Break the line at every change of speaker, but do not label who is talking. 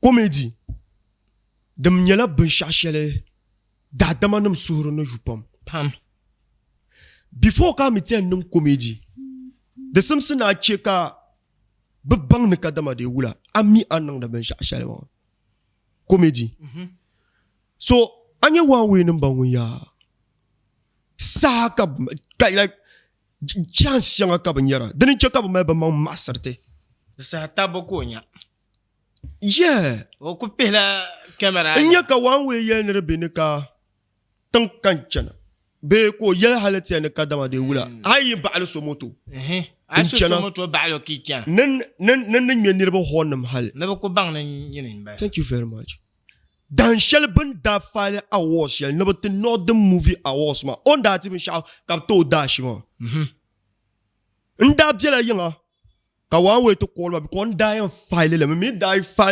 Comedy din nyɛla binshɛɣu shɛli daadama nim suhuri ni yu pam.
Pam.
Before ka a mi ti yɛn niŋ comedy, di simsi ni a che ka bi baŋ ni kadama dee wula a mi a ni niŋdi binshɛɣu shɛli maa. Comedy. So a nyɛ one way nim ba ŋun yaa saha ka ka like chance shɛŋa ka bi nyɛra dini n-che ka bi mali bi maŋ maɣasiri ti.
Di saha tabbu ka o nya.
Yeah.
O ku pihila camera.
N nya ka one way yɛli ni di be ni ka tiŋ ka n chana bee ka o yɛli hali tiya ni kadama dee wula a yi baɣali so moto
n chana moto baɣali o ka yi chana
ni ni ni ŋmɛ niriba horn nim hali
ni bi ku baŋ ni nyini n bala.
Thank you very much. Dan shɛli bini daa faali awards shɛli ni bi ti Northern Movie Awards maa o ni daa ti binshɛɣu ka bi ti o daashi maa n daa bela yiŋa ka one way ti call ma because n daa yɛn faali li mi mi daa yi faali.